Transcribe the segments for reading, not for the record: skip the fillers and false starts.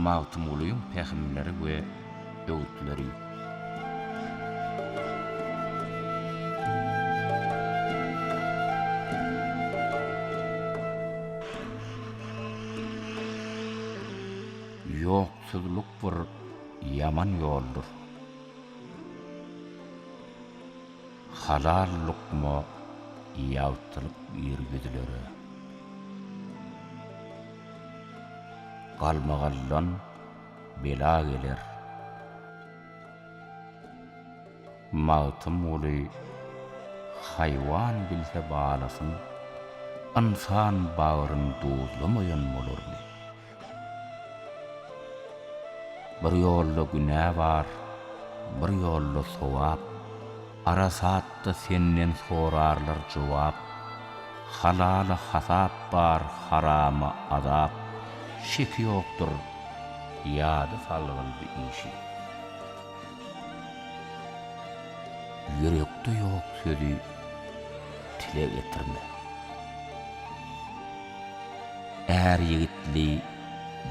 Magtymgulyň pähimleri we öwütleri. Ýoksuzlyk bir ýaman ýoldur. Halal lukma ýagtylyk biýr ýüzlere. Galmagaldan bela geler. Magtymguly haýwan bilse balasyn, ynsan bagryn duzlamaýan bolarmy? Bir ýolda günä bar, bir ýolda sogap, Arasatda senden sorarlar jogap, Halala hasap bar, harama azap, Şeki ýokdur, ýada salgyl bu işi. Ýürekde ýok sözi tile getirme. Är ýigitli,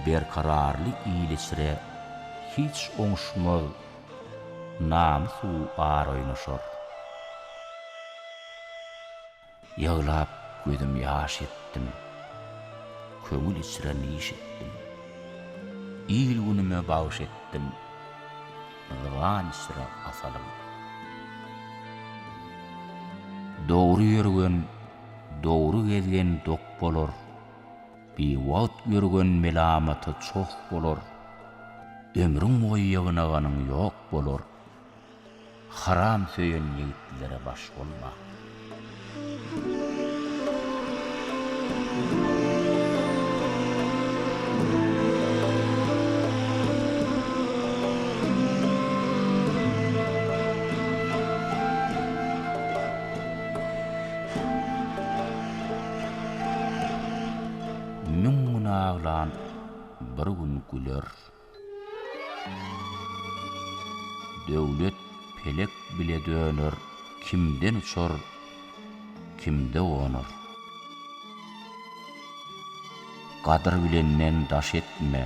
berkararly il içre hiç oňuşmaz, namys-u ar oýnaşar. Ýyglap gözüm ýaş etdim, köňül içre niş etdim. Il-günüme bagş etdim, zyban içre asalym. Dogry ýörgen Dogry gezgen dok bolar, Biwagt ýörgen melamata çoh bolar, Ömrüň boýy ýygnaganyň ýok bolar, Haram söýen ýigitlere baş bolma. Müň gün aglan bir gün güler. Döwlet pelek bile döner, kimden uçar, kimde gonar. Gadyr bilenden daş etme,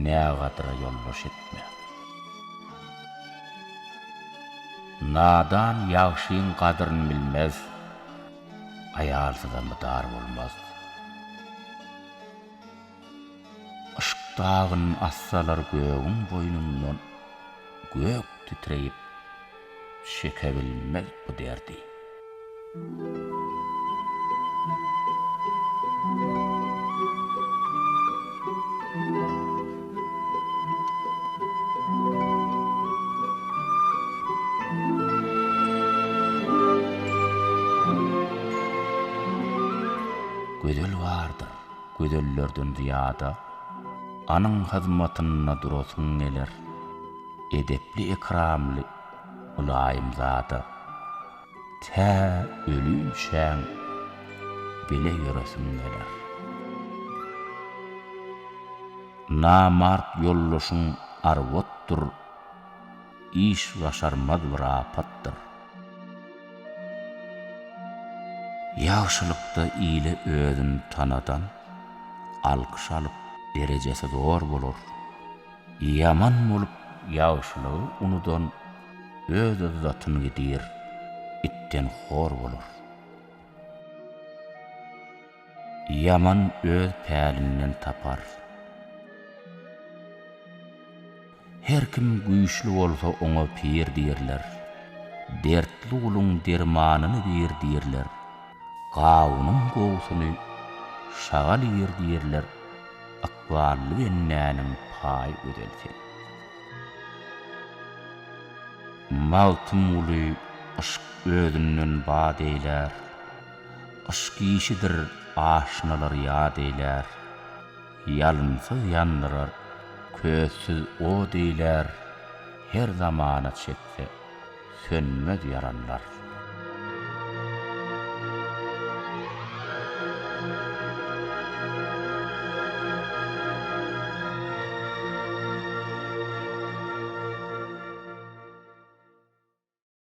nägadyra ýoldaş etme. Nadan ýagşyň gadyryn bilmez, Aýalsyza mydar bolmaz. Yşk dagyn assalar gögüň boýnundan, Gök titreýip, çekebilmez bu derdi. Gözel bardyr, gözellerden zyýada, Anyň hyzmatynda durasyň geler. Edepli-ekramly mylaýymzada. Tä ölinçäň bile ýöresiň geler. Namart ýoldaşyň arwatdyr, Iş başarmaz bir apatdyr. Ýagşylykda ile özün tanadan, Alkyş alyp, derejesi zor bolar. Ýaman bolup ýagşylygy unudan öz yzzatyn gidir, itden hor bolar. Ýaman öz pälinden tapar. Her kim güýçli bolsa oňa pir diýrler. Dertli guluň dermanyny biýr diýrler. Gawunyň gowusyny şagal iýr diýrler, Ykbally bendäniň paýy gözel sen. Magtymguly yşk özünden bat eýlär, Yşk işidir aşnalar ýat eýlär, Ýalynsyz ýandyrar, közsüz ot eýlär, Her zamana çekse, sönmez ýaranlar.